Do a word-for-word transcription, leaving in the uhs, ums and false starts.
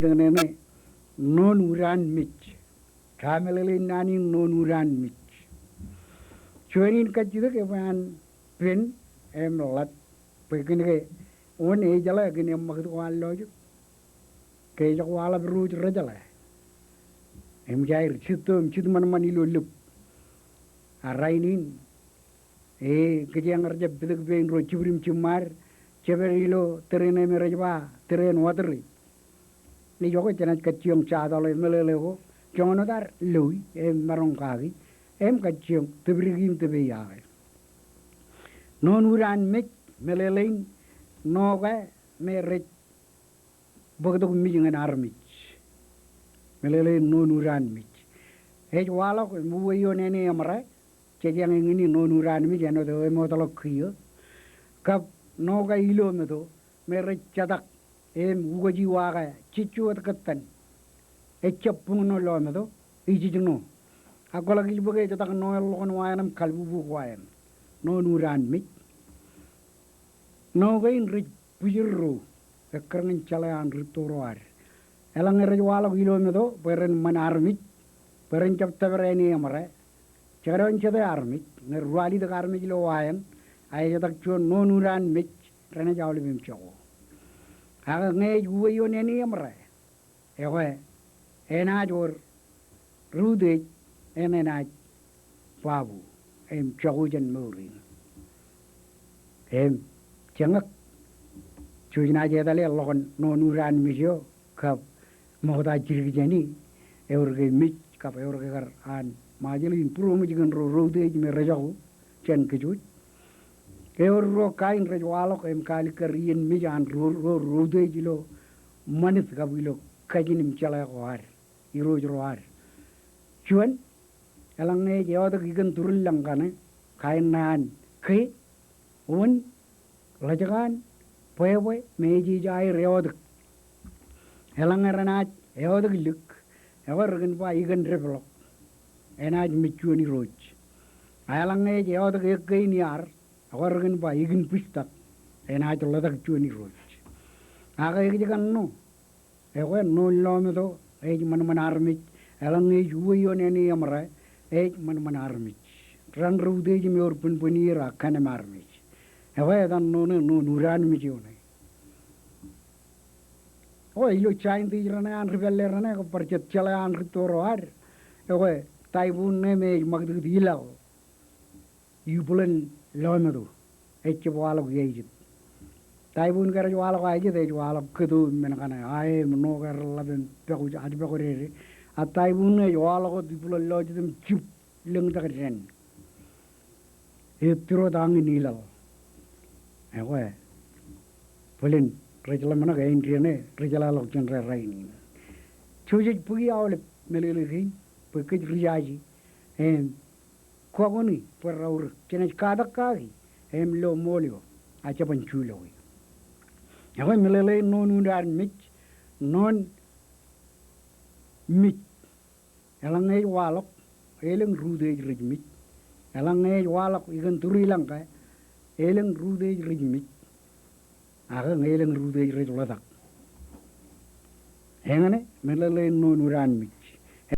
Āindein ṇe, ṇoon uddaan mej. Kameḷeḷein naan in, ṇoon uddaan mej. Juon in kajjitōk ebwe an pen im ḷap. Bwe kōn ke wōn ejeḷā kōn eṃṃakūt ko an lọjō. Ke ejjeḷọk waḷọk ro rej jeḷā. Im jair jitto im jitmānmān ilo lōb. A rainin, e, kijeñ rej jab pitōk pein ro jibwid im jiṃṃaad, jepād ilo tōre ṇe me rej ba tōre in Wōtri. Ej iọkwe jenaaj kajjioñ jatọḷ e meḷeḷe ko, joñan wōt ad loi, e maroñ kaki, im kajjioñ tōpdiki im tōpeyake. Ṇoon uddaan mej, meḷeḷein, ṇo ke me rej bōktok mej ñan armej. Meḷeḷein ṇoon uddaan mej. Ej waḷọk im uwe ioon āne eṃōrā, jej eñin ṇoon uddaan mej, āinwōt eṃootḷọk kiiō. Kab ṇo ke ilo meto, me rej jetak, im ukōji wa ke jejjo wōt kōttan. Ejjab buñṇo lọmeto, ijej ṇo. Ak kwōḷak ilo bwe ke ejetak ṇo eḷḷọk ñan wa eṇ im kalbubu ko wa eṇ. Ṇoon uddaan mej. Ṇo kein rej bwijin ro, ekkar ñan jeḷā an rūtto ro ad. Eḷaññe rej waḷọk ilo meto, bwe ren ṃan armej, bwe ren jab tōpar āne eṃōrā. Jekdọọn jete armej, ñe ruwalitōk armej ilo wa eṇ, a ejetak juon ṇoon uddaan mej, renaaj aolep im jako. Ak ñe ej uwe ioon āne eṃōrā, ekwe, enaaj wōr rūtto ej, enaaj babu, im jako jān mour in. Im, jeñak, jej naaj etale ḷọk ñan ṇoon uddaan mej eo, kab ṃokta jidik jāne, ewōr ke mej, kab ewōr ke kar an Ṃajeḷ in būroṃōj kōn ro rūtto ej me rej jako, jān kōj wōj. Ewōr ruo kain rej waḷọk im kaalikkar iien mej an ro, ro rūtto ej ilo ṃanit kab ilo kajin im jeḷā ko ad, irooj ro ad. Juon, eḷaññe ej eotok ikōn turin lañ kaṇe, kain ṇe an ke, wōn, ḷajkaan, bwebwe, me ej ej aer eotok. Eḷaññe renaaj eotok lik, ekwe rekōn ba ikōn depḷọk. Enaaj mej juon irooj. A eḷaññe ej eotok eok kein iaar, ekwe rekōn ba ikōn bwijtak. Enaaj ḷotak juon irooj. Ak ekōjkan ṇo, ekwe ṇoon lọmeto, ej ṃanṃan armej, eḷaññe ej uwe ioon āne eṃōrā, ej ṃanṃan armej. Ran rūtto ej im ewōr bōnbōn ier a kanam armej. Ekwe etan ṇo ṇe, ṇoon uddaan mej eo ṇe. Ekwe ilo scientist reṇe an ri pālle reṇe, ke bar jet jeḷā an rūtto ro ad. Ekwe typhoon ṇe me ej ṃakūtkūt ilọk ibwilen lọmeto, ejjab waḷọk iajet. Typhoon ke rej waḷọk iajet, ej waḷọk kōto im men kaṇe, ae im ṇo ke reḷap im pọkjak, ajpọkdede. A typhoon ṇe ej waḷọk wōt ibwilen lọjet im jib lōñtak dān. Ej tiro tañin ilaḷ. Ekwe, bōlen rej ḷōmṇak, āindein ṇe rej jeḷāḷọk jān rainin. Jej bōki aolep meḷeḷe kein, bwe kōj ri jaje, im kọkoṇi bwe raorōk, jenaaj katak kaki, im lo ṃool eo, a jeban juloki. Ekwe meḷeḷein ṇoon uddaan mej, ṇoon mej. Eḷaññe ej waḷọk, elōñ rūtto ej rej mej. Eḷaññe ej waḷọk ikōn turi lañ ke, elōñ rūtto ej rej mej. Ak ñe elōñ rūtto ej rej ḷotak. Eñṇe, meḷeḷein ṇoon uddaan mej.